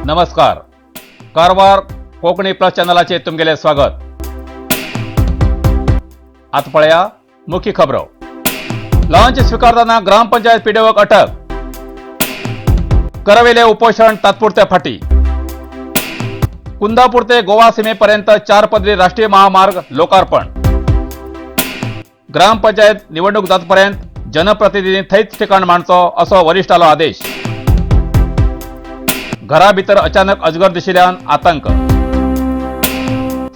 नमस्कार, कारवार कोंकणी प्लस चॅनलाचेर तुमगेलें स्वागत. आतां पळया मुख्य खबरो. लॉन्च स्विकारतना ग्रामपंचायत पीडीओक अटक. करवेले उपोषण तात्पुरते फाटी. कुंदापूर ते गोवा सीमेपर्यंत चार पदरी राष्ट्रीय महामार्ग लोकार्पण. ग्रामपंचायत निवडणूक जातपर्यंत जनप्रतिनिधी थंयच ठिकाण मांडचो असो वरिश्ठालो आदेश. घरा भितर अचानक अजगर दिशिल्ल्यान आतंक.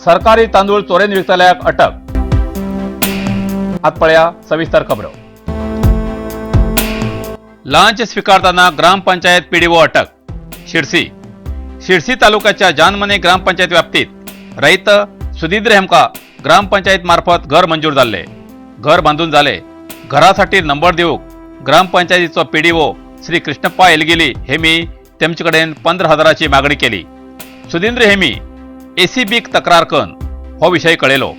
सरकारी तांदूळ चोरेन विकतल्याक अटक. आत पळया सविस्तर खबरो. लांच स्विकारताना ग्रामपंचायत पीडीओ अटक. शिरसी. शिरसी तालुक्याच्या जानमने ग्रामपंचायत व्याप्तीत रयत सुधींद्र हेमका ग्रामपंचायत मार्फत घर मंजूर जाल्ले. घर बांधून जाले. घरासाठी नंबर दिवंक ग्रामपंचायतीचो पीडीओ श्री कृष्णप्पा एलगिली हेमी तेमचे कडेन 15,000ची मागणी केली. सुधींद्र हेमी एसीबीक तक्रार कन हो विशय कळयलो.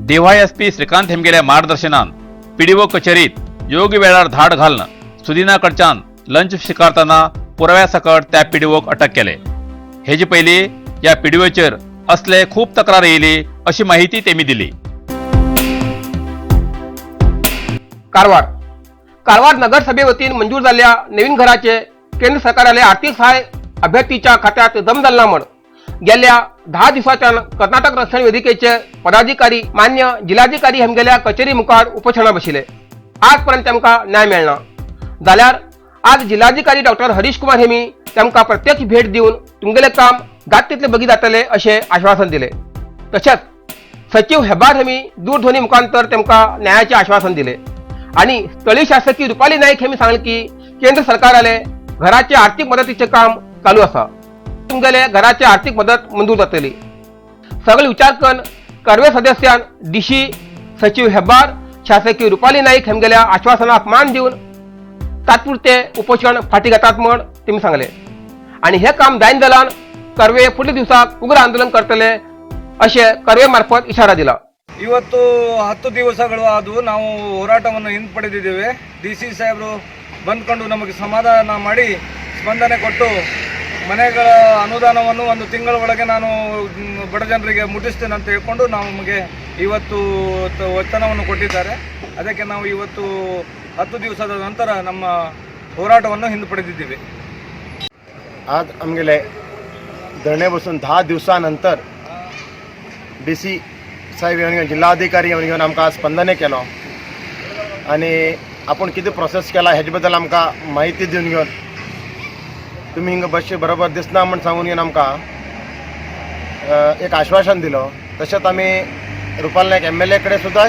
डीवायएसपी श्रीकांत हेमगेल्या मार्गदर्शनान पीडीओ कचेरीत योग्य वेळार धाड घालून सुदिना कडच्यान लंच स्विकारतना पुराव्या सकट त्या पीडीओक अटक केले. हेजे पयलीं ह्या पीडीओचेर असले खूब तक्रार येयली अशी माहिती तेमी दिली. कारवार. कारवार नगरसभे वतीन मंजूर जाल्ल्या नवीन घराचे केंद्र सरकाराले आर्थिक सहाय्य अभ्यर्थीच्या खात्यात जम जाल ना म्हण गेल्या 10 दिवसाच्यान कर्नाटक रक्षण वेदिकेचे पदाधिकारी मान्य जिल्हाधिकारी हेमगेल्या कचेरी मुखार उपोशणा बशिल्ले. आजपर्यंत तांकां न्याय मेळना जाल्यार आज जिल्हाधिकारी डॉक्टर हरीश कुमार हेमी तांकां प्रत्यक्ष भेट दिवन तुमगेलें काम जात तितले बेगीन जातलें अशें आश्वासन दिलें. तशेंच सचिव हेब्बार हेमी दूरध्वनी मुखांतर तांकां न्यायाचें आश्वासन दिलें आणि स्थळीय शासकी रुपाली नाईक हेमी सांगलें की केंद्र सरकाराले घराचे आर्थिक मदतीचें काम चालू आसा, तुमगेले घराचे आर्थिक मदत मंजूर जातली. सगळे विचार करून कर्वे सदस्यान डीसी सचिव हेब्बार शासकीय रुपाली नाईक हेमगेल्या आश्वासनाक मान दिवन तात्पुरते उपोशण फाटी घेतात म्हण तेमी सांगले आणि हे काम जायन जाल्यान कर्वे फुडल्या दिवसाक उग्र आंदोलन करतले अशें कर्वे मार्फत इशारा दिला. ಇವತ್ತು 10 ದಿವಸಗಳು ಆದವು, ನಾವು ಹೋರಾಟವನ್ನು ಹಿಂಪಡೆದಿದ್ದೇವೆ. ಡಿ ಸಿ ಸಾಹೇಬರು ಬಂದ್ಕೊಂಡು ನಮಗೆ ಸಮಾಧಾನ ಮಾಡಿ ಸ್ಪಂದನೆ ಕೊಟ್ಟು ಮನೆಗಳ ಅನುದಾನವನ್ನು ಒಂದು ತಿಂಗಳ ಒಳಗೆ ನಾನು ಬಡ ಜನರಿಗೆ ಮುಟ್ಟಿಸ್ತೇನೆ ಅಂತ ಹೇಳ್ಕೊಂಡು ನಮಗೆ ಇವತ್ತು ವಚನವನ್ನು ಕೊಟ್ಟಿದ್ದಾರೆ. ಅದಕ್ಕೆ ನಾವು ಇವತ್ತು 10 ದಿವಸದ ನಂತರ ನಮ್ಮ ಹೋರಾಟವನ್ನು ಹಿಂಪಡೆದಿದ್ದೇವೆ. आज आमगेले धरणे बसून 10 दिवसां नंतर डी सी साहेब येवन घेवन जिल्हाधिकारी येवन घेवन आमकां स्पंदने केलो आनी आपूण कितें प्रोसेस केला हेजे बद्दल आमकां म्हायती दिवन घेवन तुमी हिंगा बसचे बरोबर दिसना म्हूण सांगून घेवन आमकां एक आश्वासन दिलो. तशेंच आमी रुपाल नायक एम एल ए कडेन सुद्दां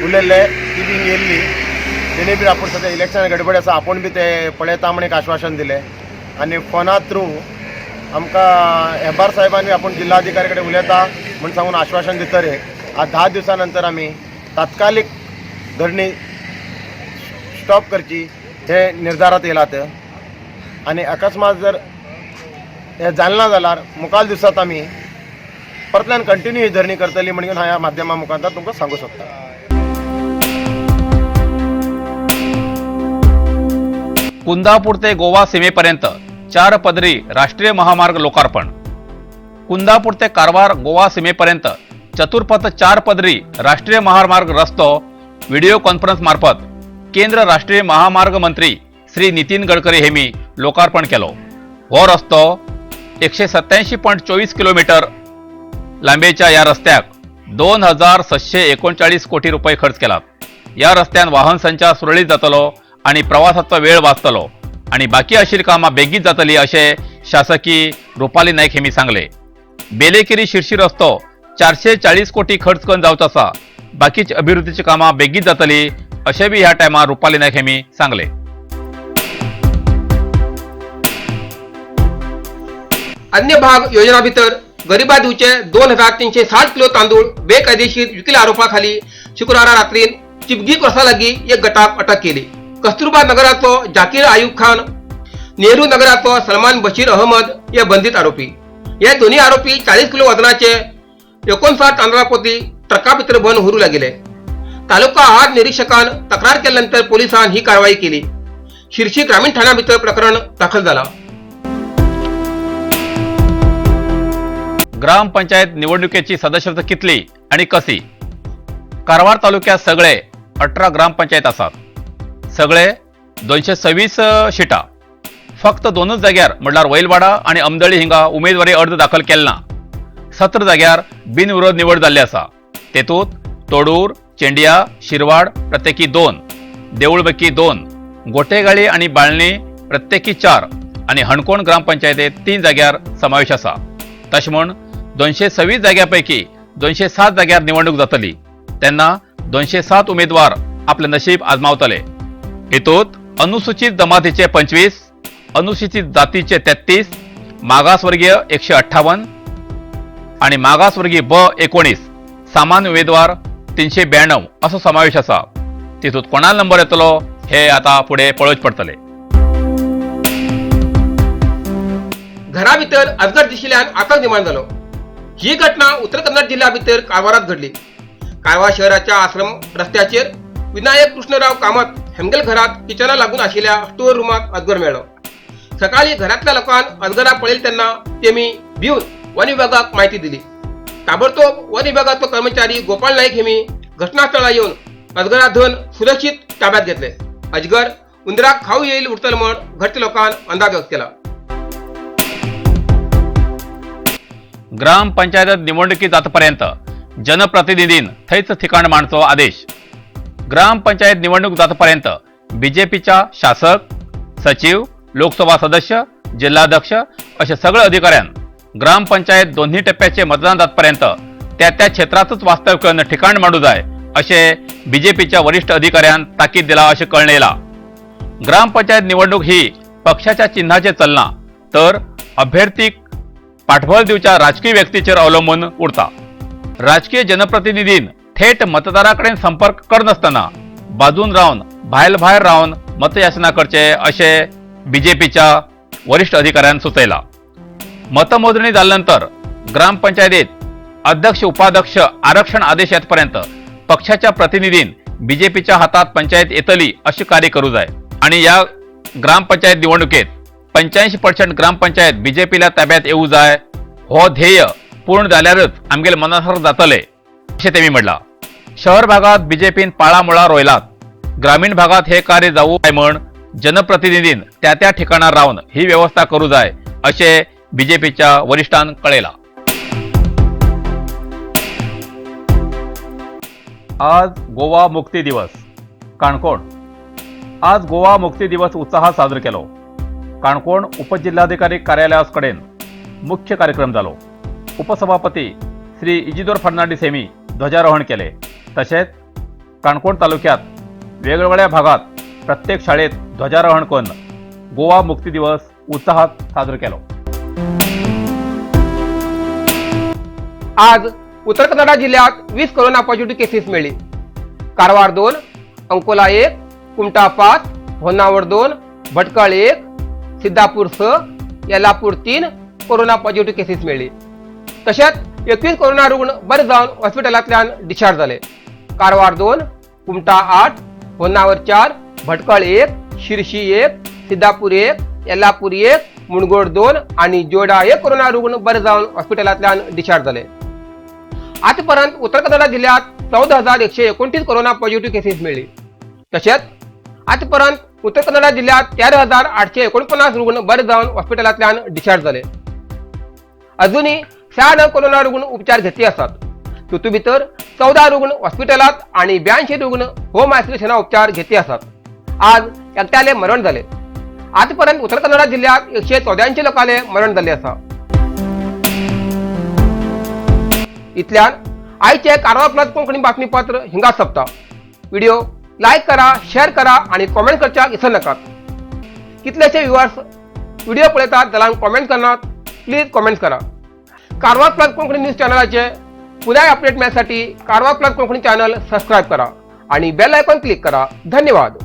उलयल्ले. ती बी हिंगा येयल्ली, तेणी बी आपूण सद्या इलेक्शन गडबड आसा, आपूण बी ते पळयता म्हूण एक आश्वासन दिलें. आनी फोना थ्रू आमकां हेब्बार साहेबान बी आपूण जिल्हाधिकारी कडेन उलयता म्हूण सांगून आश्वासन दितरे आज 10 दिवसां नंतर आमी तात्कालीक धरणी स्टॉप करची हे निर्धारात येयलात. आनी अकस्मात जर हें जालें ना जाल्यार मुखार दिवसांत आमी परतल्यान कंटिन्यू ही धरणी करतली म्हणून ह्या माध्यमा मुखार तुमकां सांगू शकता. कुंदापूर ते गोवा सीमेपर्यंत चार पदरी राष्ट्रीय महामार्ग लोकार्पण. कुंदापूर ते कारवार गोवा सीमेपर्यंत चतुर्पथ चार पदरी राष्ट्रीय महामार्ग रस्तो व्हिडिओ कॉन्फरन्स मार्फत केंद्र राष्ट्रीय महामार्ग मंत्री श्री नितीन गडकरी हेमी लोकार्पण केलो. हो रस्तो 187.24 किलोमीटर लांबेच्या या रस्त्याक 2739 कोटी रुपये खर्च केला. या रस्त्यान वाहन संचार सुरळीत जातलो आणि प्रवासाचो वेळ वाचतलो आणि बाकी आशिल्ली कामां बेगीन जातली अशें शासकी रुपाली नाईक हेमी सांगले. बेलेकेरी शिरशी रस्तो 440 कोटी खर्च करून जावचो आसा. बाकीची अभिवृद्धीची कामां बेगीन जातली अशें बी ह्या टायमार रुपाली नाईक हेमी सांगले. अन्य भाग योजना भितर गरिबा दिवचे 2360 किलो तांदूळ बेकायदेशीर विकल्या आरोपाखाली शुक्रारा रात्रीन चिपगी क्रॉसा लागीं एक गटाक अटक केली. कस्तुरबा नगराचो जाकीर आयुब खान, नेहरू नगराचो सलमान बशीर अहमद हे बंदित आरोपी. हे दोन्ही आरोपी 40 किलो वजनाचे 59 तांदळा पोती ट्रका भितर भरून व्हरूं लागिले. तालुका आहार निरीक्षकान तक्रार केल्यानंतर पोलिसांनी ही कारवाई केली. शिरशी ग्रामीण ठाण्या भितर प्रकरण दाखल झाला. ग्रामपंचायत निवडणुकेची सदस्यत्व कितली आनी कशी? कारवार तालुक्यात सगळे 18 ग्रामपंचायत आसात. सगळे 226 शिटां. फक्त दोनच जाग्यार म्हणल्यार वैलवाडा आनी अमदळी हिंगा उमेदवारी अर्ज दाखल केले ना. 17 जाग्यार बिनविरोध निवड जाल्ली आसा. तेतूंत तोडूर, चेंडिया, शिरवाड प्रत्येकी दोन, देऊळबकी दोन, गोटेगाळी आनी बाळणी प्रत्येकी चार आनी हणकोण ग्रामपंचायतीत तीन जाग्यार समावेश आसा. तशें म्हूण 226 जाग्यां पैकी 207 जाग्यार निवडणूक जातली तेन्ना 207 उमेदवार आपले नशीब आजमावतले. हेतूंत अनुसूचित जमातीचे 25, अनुसूचित जातीचे 33, मागासवर्गीय 158 आणि मागासवर्गीय ब 19, सामान्य उमेदवार 392 असो समावेश आसा. तितूंत कोणाल नंबर येतलो हे आता फुडें पळोवचें पडटलें. घरा भितर अजगर दिशिल्ल्यान आतंक निर्माण जालो. ही घटना उत्तर कन्नड जिल्ह्या भितर कारवारात घडली. कारवार शहराच्या आश्रम रस्त्याचेर विनायक कृष्णराव कामत हेमगेल घरात किचना लागून आशिल्ल्या स्टोर रुमात अजगर मेळ्ळो. सकाळी घरांतल्या लोकांक अजगरा पळयले तेन्ना तेमी भिवन वन विभागाक म्हायती दिली. ताबडतोब वन विभागाचो कर्मचारी गोपाळ नाईक हेमी घटनास्थळार येवन अजगरा धन सुरक्षीत ताब्यात घेतले. अजगर उंदराक खाऊ येईल उरतलो म्हण घरच्या लोकांन अंदाज व्यक्त केला. ग्रामपंचायत निवडणुकी जातपर्यंत जनप्रतिनिधीन थंयच ठिकाण मांडचो आदेश. ग्रामपंचायत निवडणूक जातपर्यंत बीजेपीच्या शासक, सचिव, लोकसभा सदस्य, जिल्हाध्यक्ष अशे सगळे अधिकाऱ्यान ग्रामपंचायत दोन्ही टप्प्याचे मतदान जातपर्यंत त्या त्या क्षेत्रातच वास्तव्य करून ठिकाण मांडू जाय अशे बीजेपीच्या वरिष्ठ अधिकाऱ्यान ताकीद दिला अशें कळण येयलां. ग्रामपंचायत निवडणूक ही पक्षाच्या चिन्हाचेर चलना तर अभ्यर्थीक पाठबळ दिवच्या राजकीय व्यक्तीचेर अवलंबून उरता. राजकीय जनप्रतिनिधीन थेट मतदारा कडेन संपर्क करनासतना बाजून रावन भायल भायर रावन मतयाचना करचे अशें बीजेपीच्या वरिष्ठ अधिकाऱ्यान सुचयलां. मतमोजणी जाल्या नंतर ग्रामपंचायतीत अध्यक्ष, उपाध्यक्ष आरक्षण आदेश येतपर्यंत पक्षाच्या प्रतिनिधीन बीजेपीच्या हातात पंचायत येतली अशी कार्य करू जाय आणि या ग्रामपंचायत निवडणुकेत 85% ग्रामपंचायत बीजेपीला ताब्यात येऊ जाय हो ध्येय पूर्ण जाल्यारच आमगेले मनासारख जातले अशें तेमी म्हणलां. शहर भागात बीजेपीन पाळामुळां रोयलात. ग्रामीण भागात हे कार्य जावू जाय म्हण जनप्रतिनिधीन त्या त्या ठिकाणार रावन ही व्यवस्था करू जाय अशें बीजेपीच्या वरिष्ठान कळयलां. आज गोवा मुक्ती दिवस. काणकोण आज गोवा मुक्ती दिवस उत्साहात साजरो केलो. काणकोण उपजिल्हाधिकारी कार्यालया कडेन मुख्य कार्यक्रम जालो. उपसभापती श्री इजिदोर फर्नांडीस हेमी ध्वजारोहण केले. तशेंच काणकोण तालुक्यात वेगवेगळ्या भागात प्रत्येक शाळेत ध्वजारोहण करून गोवा मुक्ती दिवस उत्साहात साजरो केलो. आज उत्तर कन्नडा जिल्ह्यात 20 कोरोना पॉझिटिव्ह केसेस मेळ्ळी. Karwar 2, Ankola 1, Kumta 5, Honnavar 2, Bhatkal 1, Siddhapur 6, येलापूर 3 corona positive cases मेळ्ळी. तशेंच 21 कोरोना रुग्ण बरे जावन हॉस्पिटलांतल्यान डिस्चार्ज जाले. कारवार 2, कुमठा 8, होन्नावर 4, भटकळ 1, शिरशी 1, सिद्धापूर 1, येलापूर 1, मुणगोड 2 आनी जोडा 1 कोरोना रुग्ण बरे जावन हॉस्पिटलांतल्यान डिस्चार्ज जाले. आतापर्यंत उत्तर कन्नडा जिल्ह्यात 14,129 कोरोना पॉझिटिव्ह केसेस मेळ्ळी. तशेंच आतापर्यंत उत्तर कन्नडा जिल्ह्यात 13,849 रुग्ण बरे जावन हॉस्पिटलांतल्यान डिस्चार्ज जाले. अजूनही 96 कोरोना रुग्ण उपचार घेतले आसात. तितूंत भितर 14 रुग्ण हॉस्पिटलात आनी 82 रुग्ण होम आयसोलेशना उपचार घेतले आसात. आज एकट्याले मरण जाले. आतापर्यंत उत्तर कन्नडा जिल्ह्यात 184 लोकांले मरण जाल्ले आसा. इतल्यान आयचे कारवार प्लस कोंकणी बातमीपत्र हिंगा सोंपता. व्हिडिओ लायक करा, शेअर करा आणि कॉमेंट करच्याक विसर नाकात. कितलेशे व्ह्युअर्स व्हिडिओ पळयतात जाल्यार कॉमेंट करनात. प्लीज कॉमेंट करा. कारवार प्लस कोंकणी न्यूज चॅनलाचे पुराय update मेळसाठी Karwar plus Konkani channel subscribe करा आणि बेल आयकॉन क्लिक करा. धन्यवाद.